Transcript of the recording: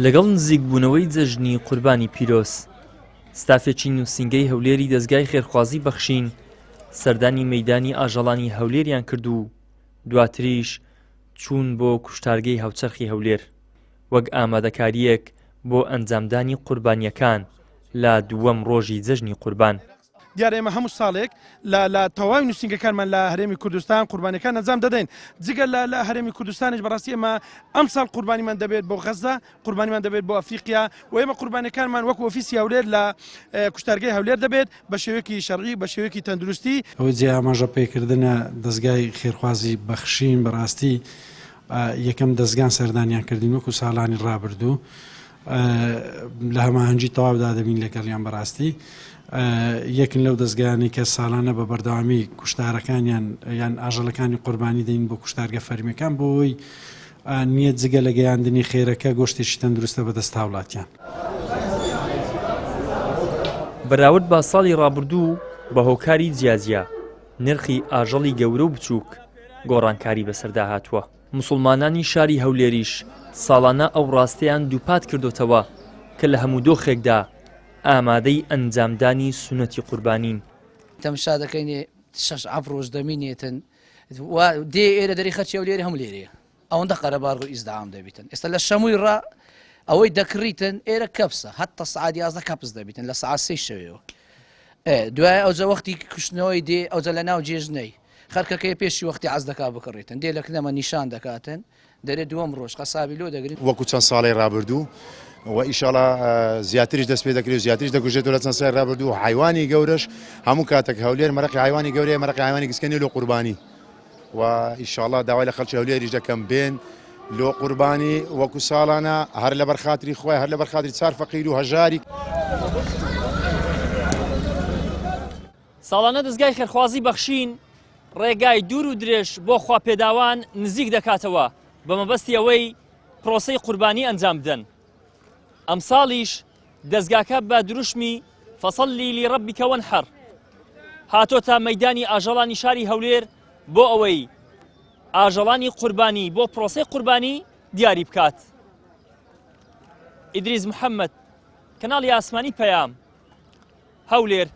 لەگەڵ نزیکبوونەوەی جەژنی قوربانی پیرۆز، ستافێکی نووسینگەی هەولێری دەزگای خێرخوازی بەخشین سەردانی مەیدانی ئاژەڵانی هەولێریان کرد و دواتریش چوون بۆ کوشتارگەی هاوچەرخی هەولێر وەک ئامادەکارییەک بۆ ئەنجامدانی قوربانییەکان لە دووەم ڕۆژی جەژنی قوربان. دیارە ئێمە هەموو ساڵێک لە لە تەواوی نووسینگەکانمان لە هەرێمی کوردستان قوربانیەکان ئەنجام دەدەین جگە لە لە هەرێمی کوردستانیش بەڕاستی ئێمە ئەمساڵ قوربانیمان دەبێت بۆ غەزە قوربانیمان دەبێت بۆ ئەفریقیا و ئێمە قوربانیەکانمان وەکو ئۆفیسی هەولێر لە کوشتارگەی هەولێر دەبێت بە شێوەیەکی شەرعی بە شێوەیەکی تەندروستی. ئەوەی جێی ئاماژە پێکردنە دەزگای خێرخوازی بەخشین بەڕاستی یەکەم دەزگان سەردانیان کردین وەکو ساڵانی ڕابردوو لە هەماهەنگی تەواودا دەبین لەگەڵیان بەڕاستی یەکن لەو دەستگایانەی کە ساڵانە بە بەردەوامی کوشتارەکانیان یان ئاژەڵەکانی قوربانی دەین بۆ کوشتارگە فەرمیەکان بۆ ئەوەی نییە جگە لە گەیاندنی خێرەکە گۆشتێکی تەندروستە بەدەست هاوڵاتیان. بەراورد بە ساڵی ڕابردوو بە هۆکاری جیاجیا نرخی ئاژەڵی گەورە و بچووک گۆڕانکاری بەسەردا هاتووە. موسڵمانانی شاری هەولێریش ساڵانە ئەو ڕاستەیان دووپات کردۆتەوە کە لە هەموو دۆخێکدا ئامادەی ئەنجامدانی سوننەتی قوربانین. تەمشا دەکەین شەش عەف ڕۆژ دەمینێتن و دێ ئێرە دەری خەرچی هەولێری هەموو لێرەیە ئەوەندە قەرەباڵغ و ئیزدحام دەبیتن ئێستا لە شەمووی ڕا ئەوەی دەکڕیتن ئێرە کەپسە هەتا سعات 11 کەپس دەبیتن لە سعات سێ شەوێەوە دوای ئەوجە وەختی کوشتنەوەی دێ ئەوجە لە ناو جێژنەی خەرکەکەی پێشی وەختی عەز دەکا بکڕیتن دێ لە کنەمە نیشان دەکاتن دەرێ دووەم ڕۆژ قەسابی لۆ دەگرن. وەکو چەند ساڵی ڕابردوو و ئیشاڵا زیاتریش دەست پێ دەکرێت و زیاتریش دەکوژێتەوە لە چەند ساڵی ڕابردوو حیوانی گەورەش هەموو کاتێک هەولێر مەرەقی حیوانی گەورەیە مەرەقی حیوانی گسکە نیە لۆ قوربانی و ئیشاڵا داوای لە خەڵکی هەولێریش دەکەم بێن لۆ قوربانی وەکو ساڵانە هەر لەبەر خاتری خۆی هەر لەبەر خاتری چار فەقیر و هەژاری. ساڵانە دەزگای خێرخوازی بەخشین ڕێگای دوور و درێژ بۆ خواپێداوان نزیک دەکاتەوە بە مەبەستی ئەوەی پرۆسەی قوربانی ئەنجام بدەن. ئەمساڵیش دەزگاکە بە دروشمی فصلی لربک وانحر هاتۆتە مەیدانی ئاژەڵانی شاری هەولێر بۆ ئەوەی ئاژەڵانی قوربانی بۆ پرۆسەی قوربانی دیاری بکات. ئیدریس محەممەد، کەناڵی ئاسمانی پەیام، هەولێر.